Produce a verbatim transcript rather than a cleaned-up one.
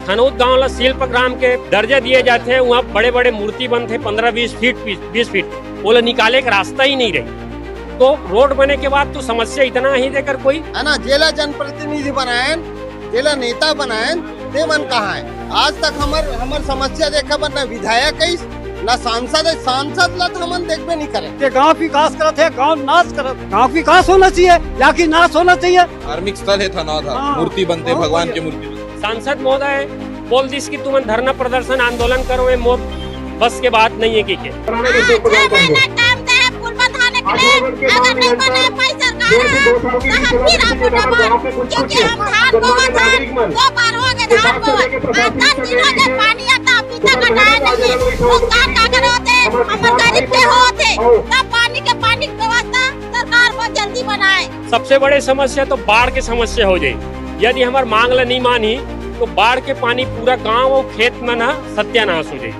थनौद गांव ला शिल्प ग्राम के दर्जा दिए जाथे, वहाँ बड़े-बड़े मूर्ति बनथे, पन्द्रह बीस फीट, बीस फीट, वो ला निकाले के रास्ता ही नहीं रही। तो रोड बने के बाद तो समस्या इतना ही देकर कोई है ना, जेला जनप्रतिनिधि बनायन, जेला नेता बनायन, ते मन कहाँ है? आज तक हमर, हमर समस्या देखे बर ना विधायक आइस, ना सांसद है, सांसद ला तो हमन देखबे नहीं करे। ते गांव विकास करत है, गांव नाश करत, गांव विकास होना चाहिए या कि नाश होना चाहिए? धार्मिक स्थल है थनौद हा, हाँ। मूर्ति बनथे, हाँ, भगवान के मूर्ति बनथे। सांसद महोदय बोल दिस कि तुमन धरना प्रदर्शन आंदोलन करो, ये मोर बस के बात नहीं है कि के। हाँ, छह महीना टाइम दे है पुल बंधाने के लिए, अगर नहीं बना पाई सरकार, तो हम फिर आपको डबल, क्योंकि हम धान बोवत हन, दो बार हो गए धान बोवत, आ, दस दिन हो गए पानी आता, अभी तक हटाया नहीं है। सरकार का करे होते, हमर गरीब के होते, तब पानी के, पानी की व्यवस्था सरकार बहुत जल्दी बनाए। सबसे बड़े समस्या तो बाढ़ के समस्या हो जाए। यदि हमार मांग ला नहीं मानी, तो बाढ़ के पानी पूरा गांव और खेत मन ह सत्यानाश हो जाए।